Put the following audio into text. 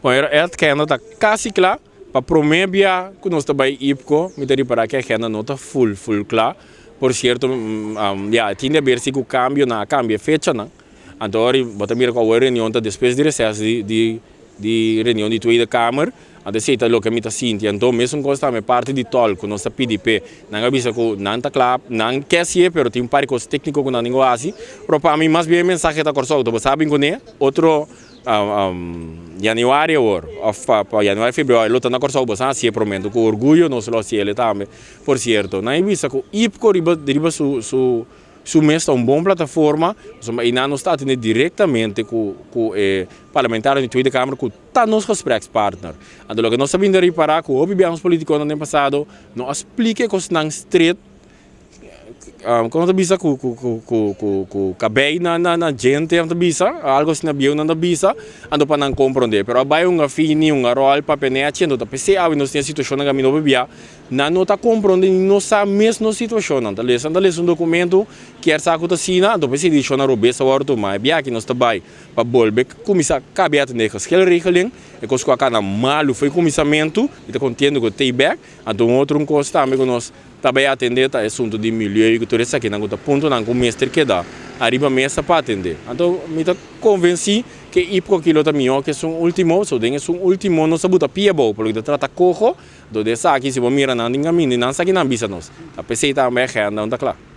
Bon, e agenda ta kasi kla. Pa promé bia ku nos ta bai IPKO, mi ta ripará ku e agenda no ta full full kla. Por sierto, ya, tin di haber si ku kambionan a kambia e fechanan. Anto ora bo ta mira ku awor e reunion ta despues di reses di di di reunion di Tweede Kamer. Anto esei ta loke mi ta sinti. Anto mesun kos tambe parti di tòl ku nos ta pidi p'e. Nan a bisa ku nan ta kla, nan ke hasié pero tin un par di kos tékniko ku nan tin ku hasi. Pero pa mi mas bien e mensahe ta Kòrsou. Bo sa bin kuné otro Januari awor òf pa januari, febrüari lo ta na Kòrsou. Bo sa hasié promé. Anto ku orguyo nos lo hasié tambe. Por sierto, nan a bisa ku IPKO riba riba su su. Su mes ta un bon plataforma, pasobra einan nos ta atende directamente cu cu e parlamentario di Tweede Kamer cu ta nos gesprekspartner. Anto loke nos ta bini ripara cu hopi bia nos politiconan den pasado no a splica e cosnan stret, como ta bisa cu cu cu cu cu cu cabey na na na djente nan ta bisa, algo asina bieu nan ta bisa, anto pa nan comprende. Pero a bay un a fini, un a rol papia nechi, anto ta pesey awe nos tin e situacion nan caminda hopi bia. Nan no ta komprondé ni no sa mes nos situashon. Nan ta lesa, nan ta lesa un dokumentu, kier sa ku ta asina, anto p'esei desishonnan robes a wòrdu tumá. E biaha ki nos ta bai pa bolbe kuminsá kabia tende geschilregeling, e kos ku a kana malu for e kuminsamentu, mi ta kontentu ku ta bèk. Anto un otro un kos tambe ku nos ta bai atendé ta e asuntu di milieu i ku tur esakinan ku ta puntonan ku mester keda ariba mesa pa atendé. Anto mi ta konvensí ku e IPCO aki lo ta mihó ku esun último, so den esun último nos a buta pia abou, por loke ta trata koho. Dor di esaki, si bo mira nan den kaminda i nan sa ki nan bisa nos, ta p'esei tambe agenda no ta kla.